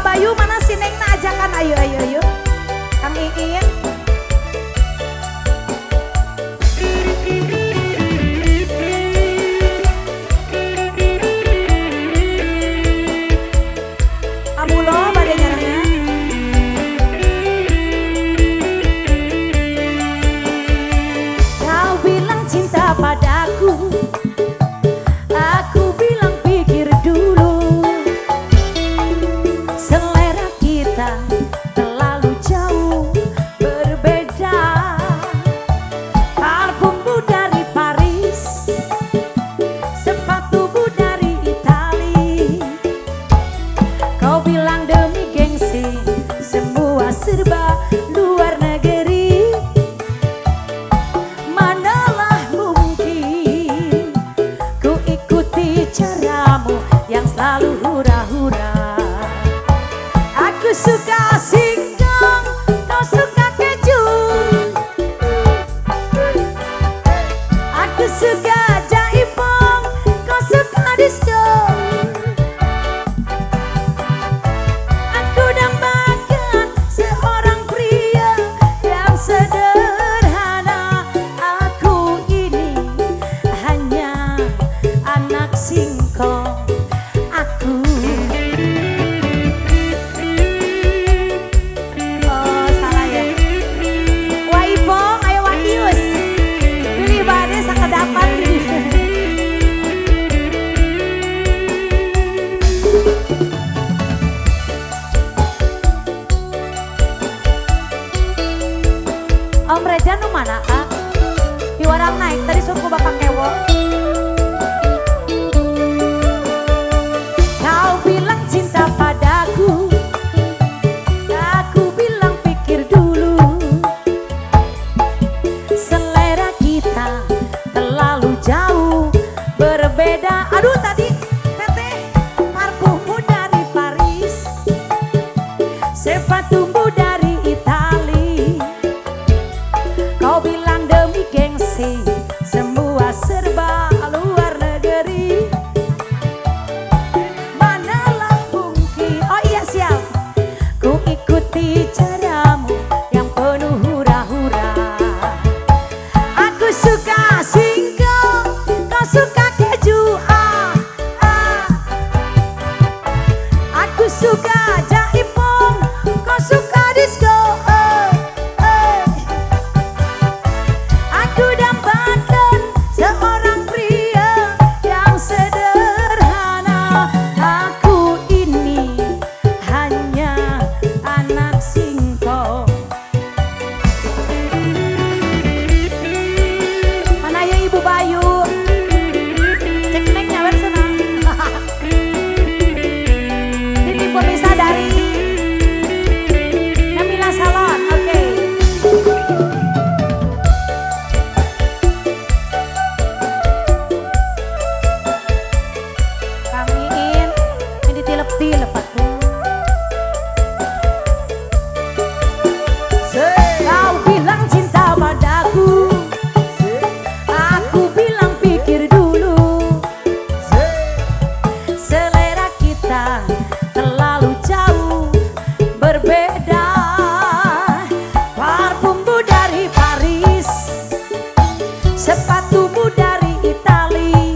Bapak Bayu mana si Neng na ajakan, ayo ayo ayo. Kang Iin. Amulo bade nyarana. Kau bilang cinta padaku, aku bilang pikir dulu. Selera kita terlalu jauh berbeda. Parfummu dari Paris, sepatumu dari Itali. Kau bilang demi gengsi, semua serba luar negeri. Manalah mungkin ku ikuti caramu yang selalu hura-hura. Aku suka singkong, kau suka keju. Aku suka jaipong, kau suka disco. Aku dambakan seorang pria yang sederhana. Aku ini hanya anak singkong. Aku. Oh salah ya. Wa Ipong, ayo Wa Ius. Pilih bade sakedapan di. Om Reja nu mana ah? Di warang naik tadi suruh bapak kewo. Kau bilang cinta padaku, aku bilang pikir dulu. Selera kita terlalu jauh berbeda. Aduh tadi teteh, parfummu dari Paris, sepatumu dari Itali. Kau bilang demi gengsi, semua serba luar negeri. Manalah mungkin, oh iya siap, ku ikuti caramu yang penuh hura-hura. Aku suka singkong, kau suka keju. Ah, ah. Aku suka jaipong, kau suka disco. Eh, eh. Aku dambakan seorang pria yang sederhana. Aku ini hanya anak singkong. Mana ya Ibu Bayu? Cek neng nyawer senang. Ini pemirsa dari Namila Salon, oke. Kang Iin, ini tilep-tilep atuh. Kau bilang cinta padaku, aku bilang pikir dulu. Selera kita terlalu jauh berbeda. Parfummu dari Paris, sepatumu dari Itali.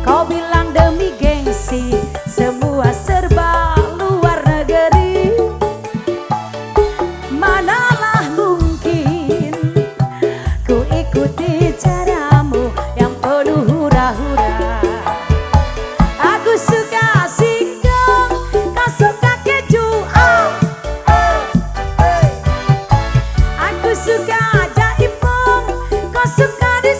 Kau bilang demi gengsi, semua serba luar negeri. Manalah mungkin ku ikuti caramu yang penuh hura-hura. Aku suka singkong, kau suka keju. Oh, eh, eh. Aku suka jaipong, kau suka disco.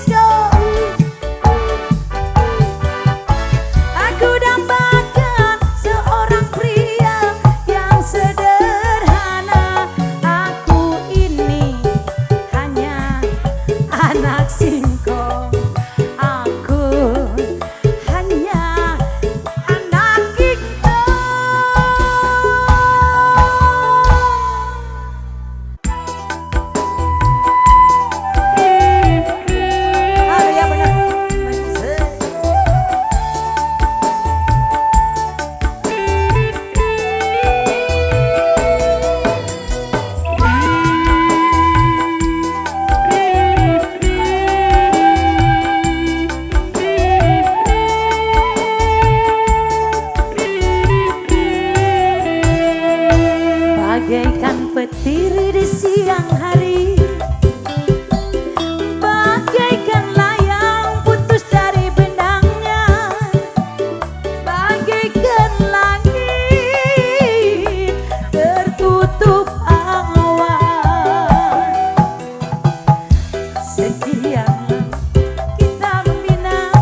Sekian lama kita membina,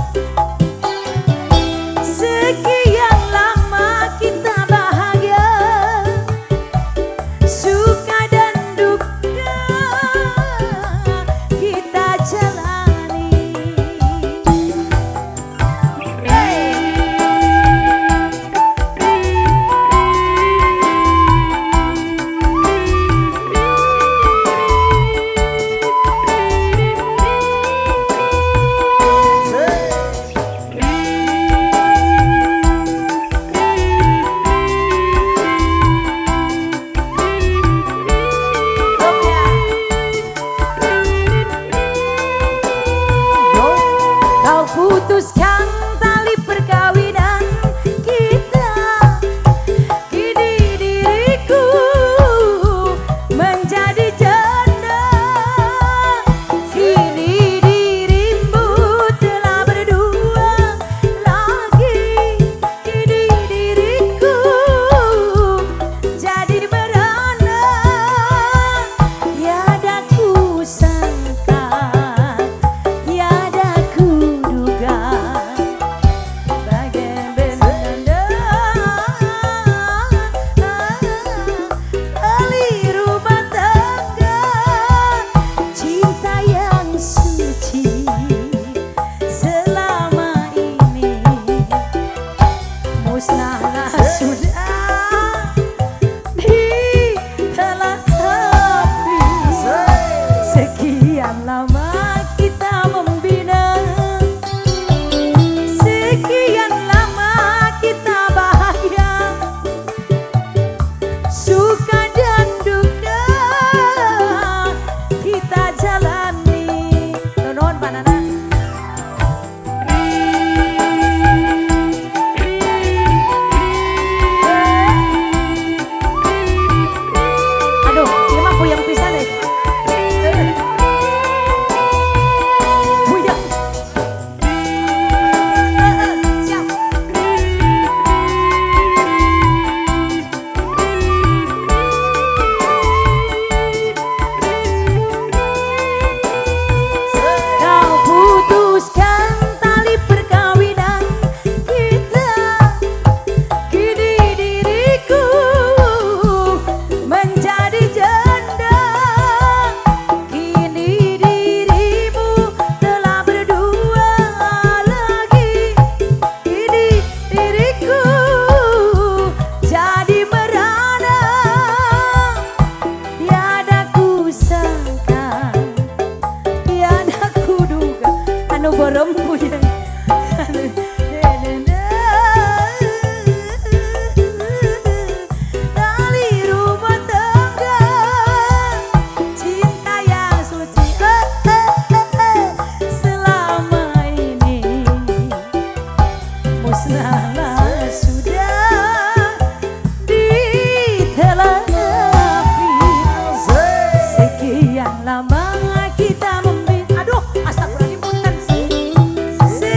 sekian lama kita bahagia, suka dan duka kita jalani. Hey. Kau putuskan tali perkawinan kita, kini diriku menjadi janda. Kini dirimu telah berdua lagi, kini diriku jadi merana. Tiada ku sangka, tiada ku duga, bagaimana tali rumah tangga cinta yang suci selama ini musnahlah sudah ditelan api. Sekian lama kita membina, sekian lama kita bahagia, suka dan duka kita jalani. Nuhun Pak Nana. Aduh, ieu mah puyeng pisan euy. Puyeng. Siap. Kau putuskan tali perkawinan kita, kini diriku menjadi janda. Kini dirimu telah berdua lagi, kini diriku jadi merana. Tiada ku sangka, tiada ku duga, anu beureum puyeng. Tali rumah tangga cinta yang suci selama ini musnahlah sudah ditelan api. Sekian lama kita membina, aduh astagfirullahaladzim punten.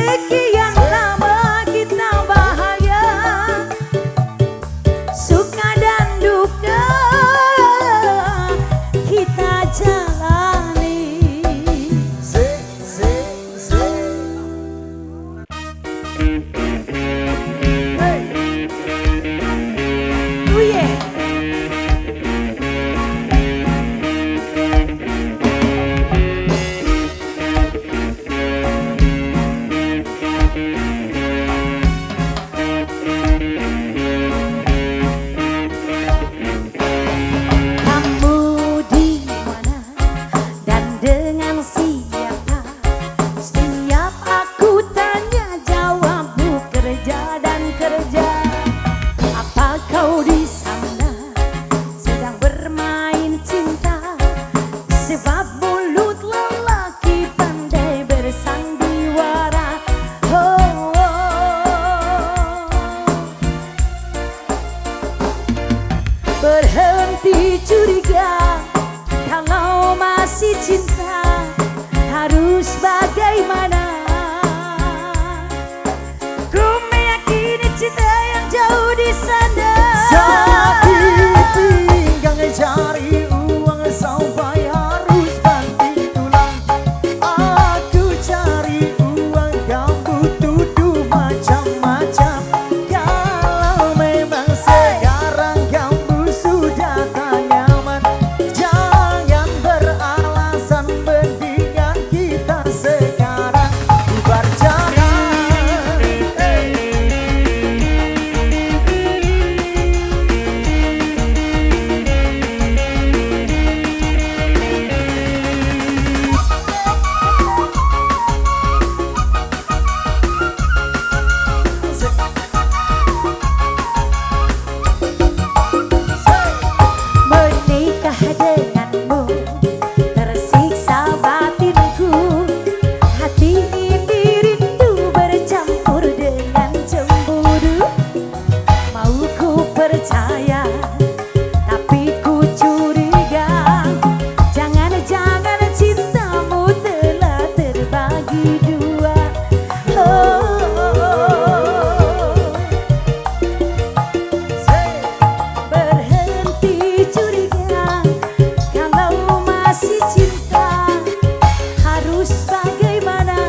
harus bagaimana?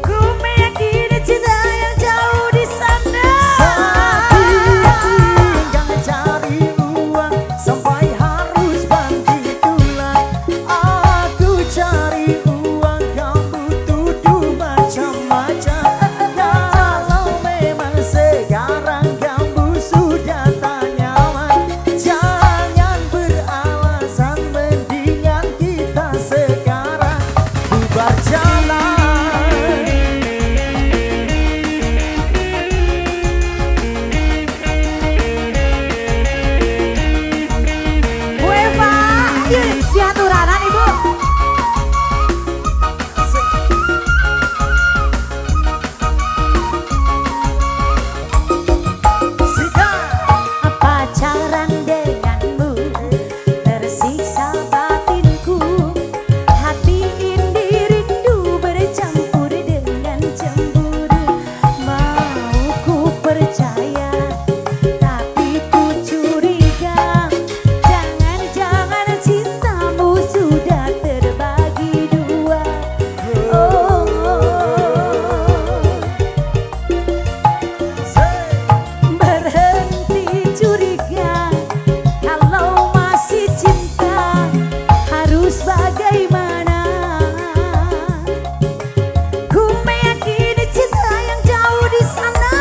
Ku meyakini cinta yang jauh di sana. Tinggal cari uang sampai harus banting tulang. Aku cari uang, kamu tuduh macam-macam. Kalau memang sekarang kamu sudah tak nyaman, jangan beralasan, mendingan kita sekarang bubar jalan. Bu Eva, ayo diaturanan Ibu. Sika. Pacaran denganmu tersiksa batinku, hati ini rindu bercampur dengan cemburu. Mau ku percaya tapi ku curiga, jangan-jangan cintamu sudah terbagi dua. Oh, berhenti curiga, kalau masih cinta harus bagaimana? Ku meyakini cinta yang jauh di sana.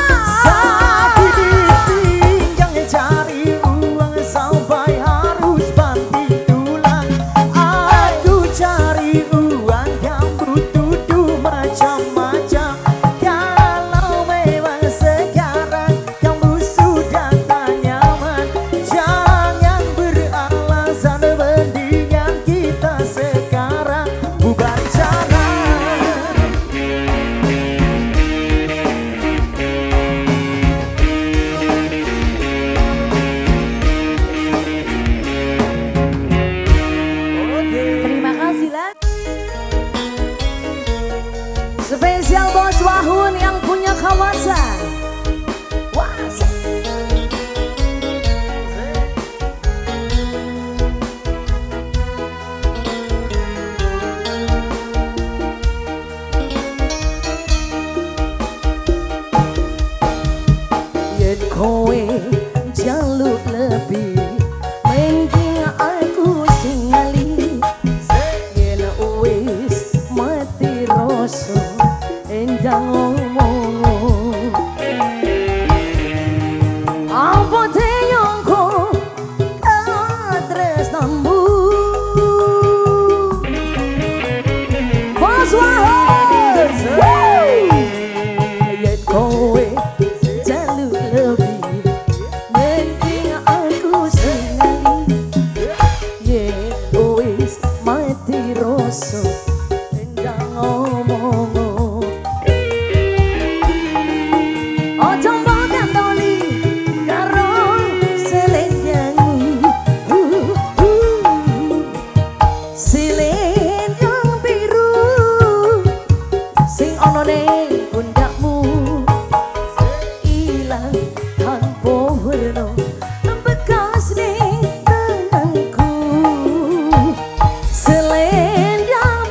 Tinggal cari uang sampai harus banting tulang. Aku cari uang, kamu tuduh macam-macam. Kalau memang sekarang kamu sudah tak nyaman, jangan beralasan, mendingan kita sekarang bubar jalan. Terima kasih lah. Spesial Bos Wahun yang punya kawasan. Wah, yen kowe jaluk lebih, mending aku sing ngali. Yen wis mati rasa, endang ngomong. Apa teyongko katresnamu? Bos Wahun! Woo! Yen kowe jaluk lebih, mending aku sing ngali. Yen wis mati rasa, endang ngomong. Ojo mbok gantoli karo selendangmu. Selendang biru sing ana ning pundakmu ilang tanpa werna, bekas ning tanganku. Selendang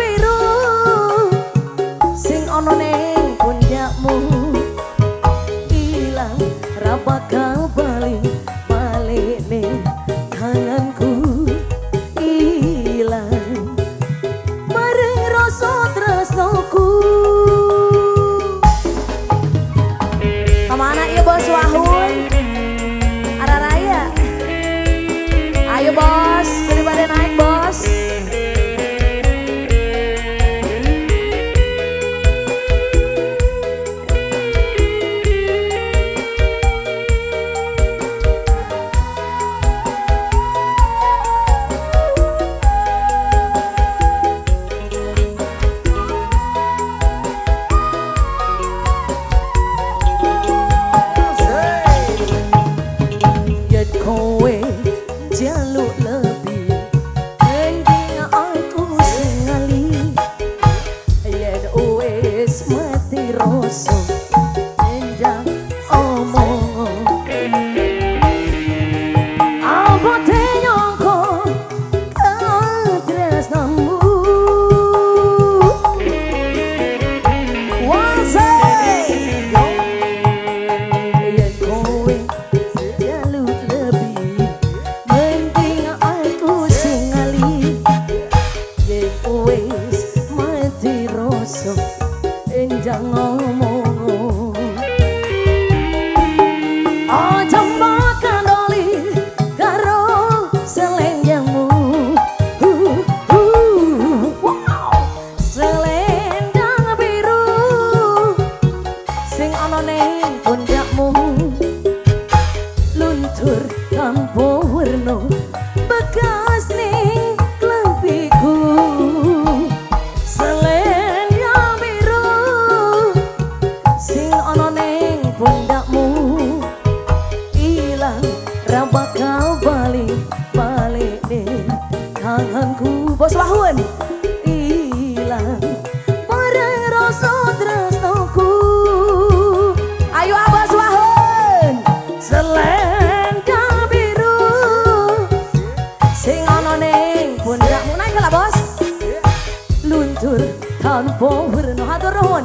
Tanpa werna hatur nuhun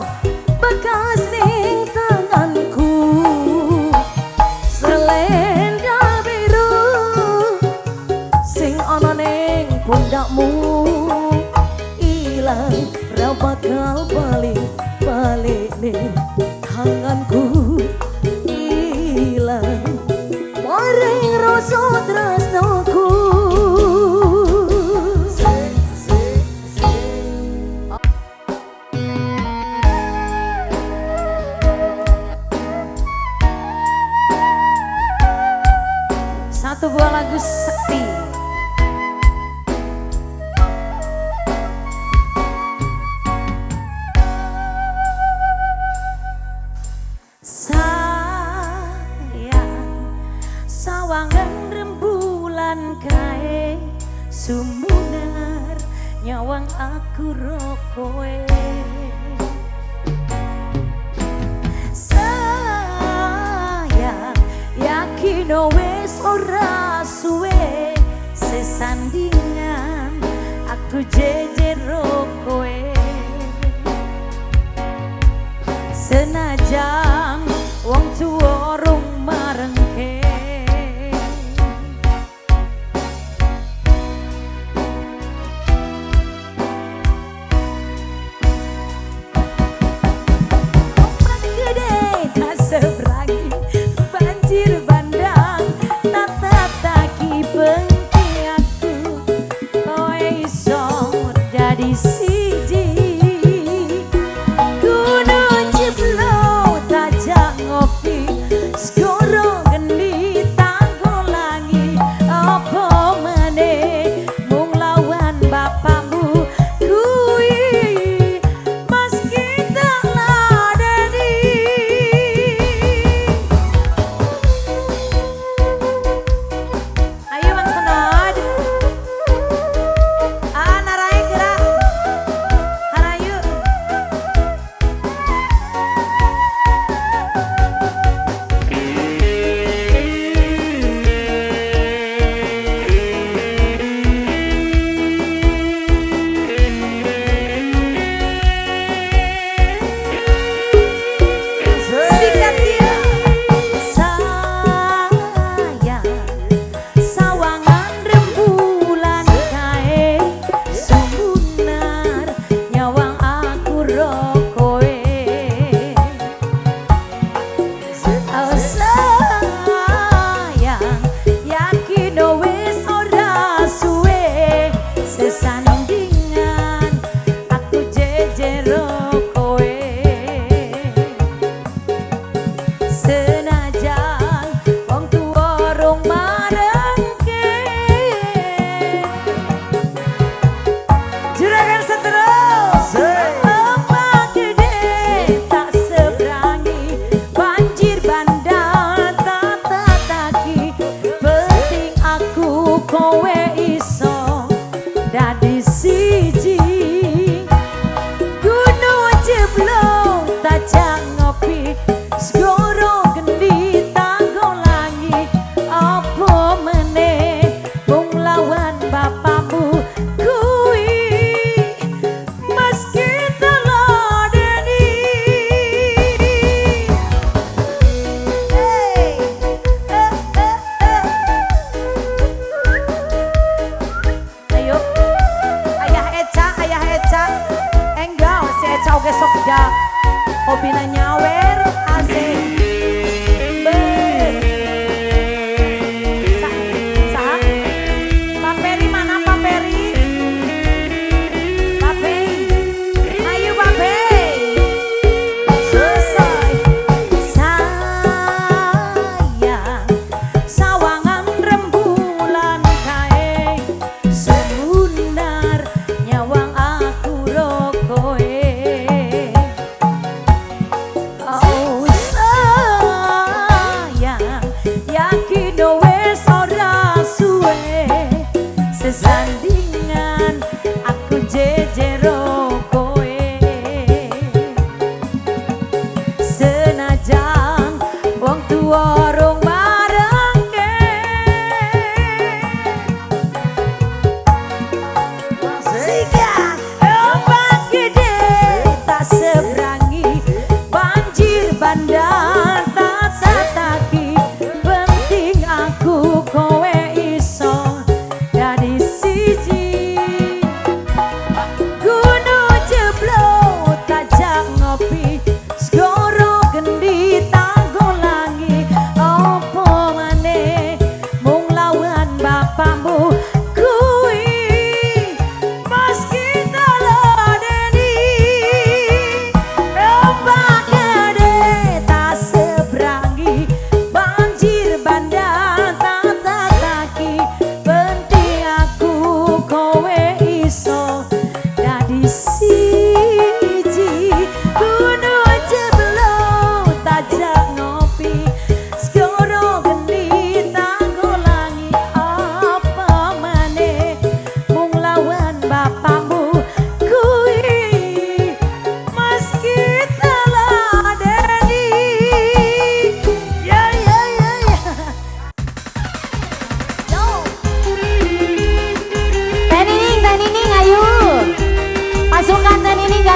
bekas ning tanganku selendang biru sing ana ning pundakmu ilang ra bakal balik balik ning tanganku ilang maring rasa tresnoku. Satu buah lagu sekti. Sayang sawangan rembulan kae sumunar nyawang aku ro kowe. Sayang yakin wis ora suwe sesandingan aku jejer ro kowe. Senajan wong tuwa rung marengke ombak gede tak seberangi banjir bandang tak tataki bengki aku kowe iso dadi siji. Gunung Ciplo tajak ngopi segoro geni tanggolangi apa meneh mung lawan bapakmu kuwi meski tak ladeni. Ayo Bang Senod. Ah narai gerak. Harayu. Sikat dia. Sayang sawangan rembulan kae sumunar nyawang aku ro kowe. Oh sayang yakin wis ora suwe sesandingan aku jejer ro kowe. Senajan wong tuwa rung marengke juragan seterus ombak gede tak seberangi banjir bandang tak tataki penting aku kowe iso dadi siji. Gunung Ciplo tajak ngopi segoro gendi tanggolangi apa meneh mung lawan bapakmu kuwi meski teladeni. Hey, eh, eh, eh. Ayo ayah Eca, ayah Eca enggak si Eca oge sok ja hobina nyawer asik. Be. Sa, Pak Peri mana Pak Peri? Pak Peri. Ayo Pak Peri. Selesai. Sayang sawangan rembulan kae sumunar nyawang aku ro kowe. Oh sayang yakin wis ora suwe sesandingan aku jejer ro kowe. Senajan wong tuwa rung marengke sikat ombak gede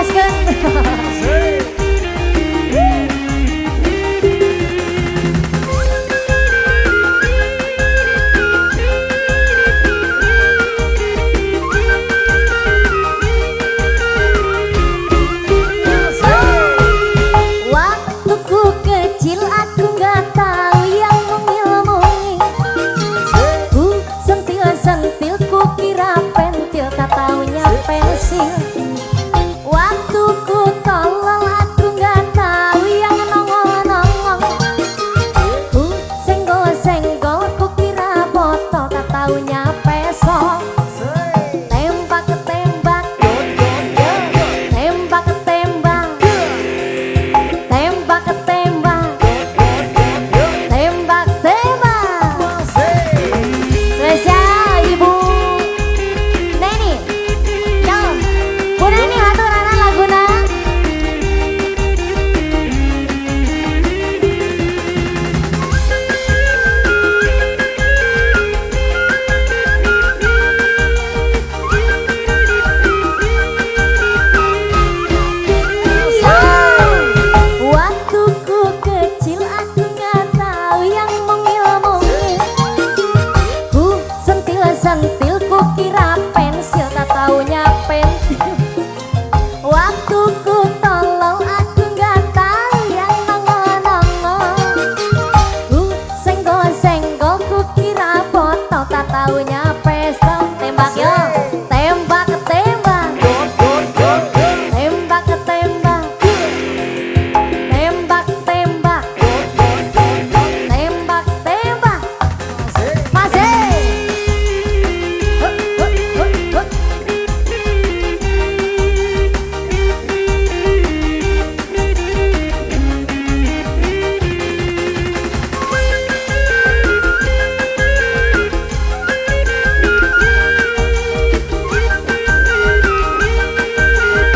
Gaskeun. Waktu ku kecil aku nggak tahu yang mungil-mungil. Ku sentil-sentil ku kira pentil, tak taunya pensil. Waktu ku tolol aku nggak tahu yang nongol-nongol. Ku senggol-senggol ku kira botol, tak taunya pesol. Tembak tembak, tembak tembak, tembak tembak, tembak tembak. Spesial Ibu Neni. Yo, Bu Neni haturanan laguna. Waktu ku kecil aku nggak tahu yang mungil-mungil. Ku sentil-sentil ku kira pensil, tak taunya pentil. Waktu ku tolol aku nggak tahu yang nongol-nongol. Ku senggol-senggol ku kira botol, tak taunya pesol. Tembak yo, tembak tembak, tembak tembak, tembak tembak, tembak tembak. Masih.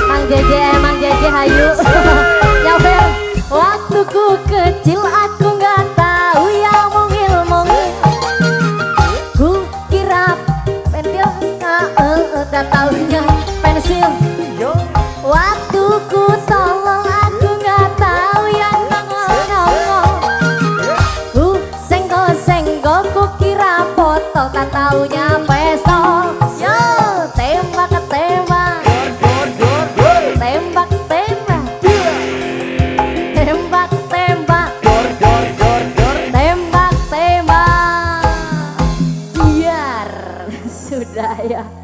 Mang Jeje, Mang Jeje hayu. Nyamper. Waktu ku kecil aku nggak tahu yang mungil-mungil. Ku kira pentil, tak taunya pensil. Waktu ku tolol aku nggak tahu yang nongol-nongol. Ku senggol-senggol ku kira botol, tak taunya